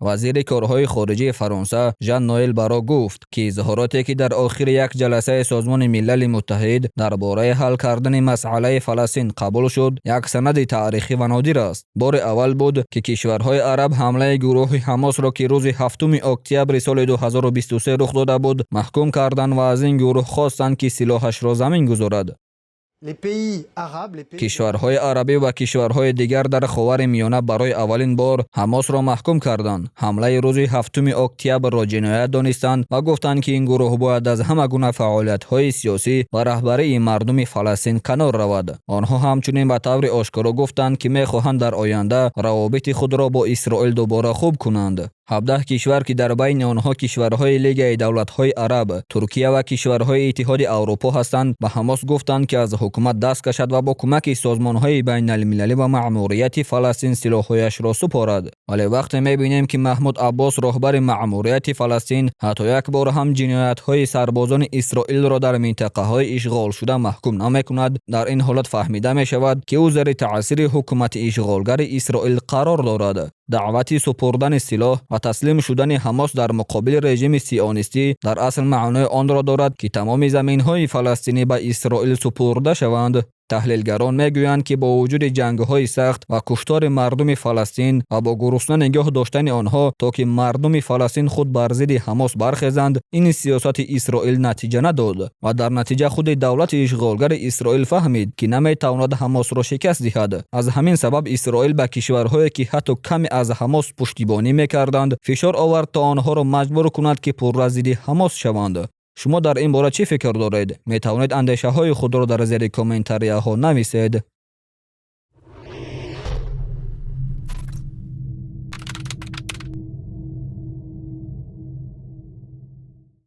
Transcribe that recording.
Вазири корҳои хориҷии Фаронса Жан Ноэл Барро гуфт, ки изҳороте, ки дар охири як ҷаласаи Созмони Милали Муттаҳид дар бораи ҳал кардани масъалаи Фаластин қабул шуд, як санади таърихӣ ва нодир аст. Бори аввал буд, ки кишварҳои араб ҳамлаи гурӯҳи Ҳамосро, ки рӯзи 7 октябри соли 2023 рух дода буд, маҳкум карданд ва аз ин гурӯҳ хостанд, ки силоҳашро замин гузорад. Кишварҳои арабӣ ва кишварҳои дигар дар Ховари Миёна барои аввалин бор Ҳамосро маҳкум карданд, ҳамлаи рӯзи 7 октябрро ҷиноят донистанд ва гуфтанд, ки ин гурӯҳ бояд аз ҳама гуна фаъолиятҳои сиёсӣ ва раҳбарии мардуми Фаластин канор равад. Онҳо ҳамчунин ба таври ошкоро гуфтанд, ки мехоҳанд дар оянда равобити худро бо Исроил дубора хуб кунанд. 17 кишвар, ки дар байни онҳо кишварҳои Лигаи давлатҳои араб, Туркия ва кишварҳои Иттиҳоди Аврупо ҳастанд, ба Ҳамос гуфтанд, ки аз ҳукумат даст кашад ва бо кӯмаки созмонҳои байналмилалӣ ва маъмурияти Фаластин силоҳҳояшро супорад. Вале вақте мебинем, ки Маҳмуд Аббос, роҳбари маъмурияти Фаластин, ҳатто як бор ҳам ҷиноятҳои сарбозони Исроилро дар минтақаҳои ишғолшуда маҳкум намекунад, дар ин ҳолат фаҳмида мешавад, ки ӯ зери таъсири ҳукумати ишғолгари Исроил қарор дорад. Даъвати супурдани силоҳ ва таслим шудани Ҳамос дар муқобили режими сионистӣ дар асл маънои онро дорад, ки тамоми заминҳои фаластинӣ ба Исроил супурда шаванд. Таҳлилгарон мегӯянд, ки бо вуҷуди ҷангҳои сахт ва куштори мардуми Фаластин ва бо гурусна нигоҳ доштани онҳо, то ки мардуми Фаластин худ бар зидди Ҳамос бархезанд, ин сиёсати Исроил натиҷа надод ва дар натиҷа худи давлати ишғолгари Исроил фаҳмид, ки наметавонад Ҳамосро шикаст диҳад. Аз ҳамин сабаб Исроил ба кишварҳое, ки ҳатто каме аз Ҳамос пуштибонӣ мекарданд, фишор овард, то онҳоро маҷбур кунад, ки пурра зидди Ҳамос шаванд. Шумо дар ин бора чӣ фикр доред? Метавонед андешаҳои худро дар зери комментарияҳо нависед.